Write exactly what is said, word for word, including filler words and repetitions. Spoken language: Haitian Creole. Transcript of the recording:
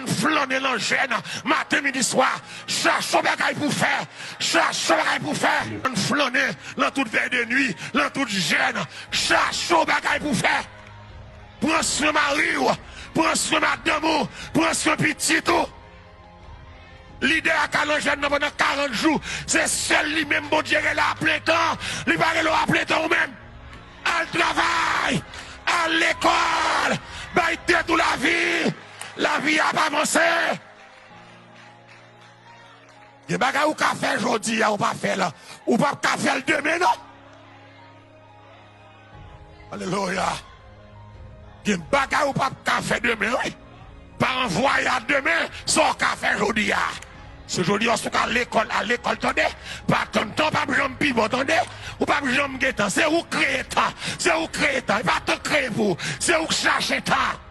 Flannen nan jèn, maten, midi, swa. Chache yon bagay pou fè. Chache yon bagay pou fè. Ann flannen nan tout vèy de nwi, nan tout jèn. Chache yon bagay pou fè. Pran swen mari w. Pran swen madanm ou. Pran swen pitit ou. Lidè a ka nan jèn nan pandan karant jou. Se sèl li menm Bondye rele a plen tan. Li pa rele w a plen tan ou menm. Al travay. Al lekòl. Bay tèt ou lavi. Lavi a ap avanse. Gen bagay ou ka fè jodi a, ou pa fè l. Ou p ap ka fè l demen, non. Alelouya. Gen bagay ou p ap ka fè demen, wi. Pa anvwaye a demen, sa w ka fè jodi a. Se jodi a, si w ka lekòl, al lekòl, tande. Pa tann tan, w p ap janm pi bon, tande. Ou p ap janm gen tan. Se ou k kreye tan. Se ou k kreye tan. E pa tan k kreye pou ou. Se ou k chache tan.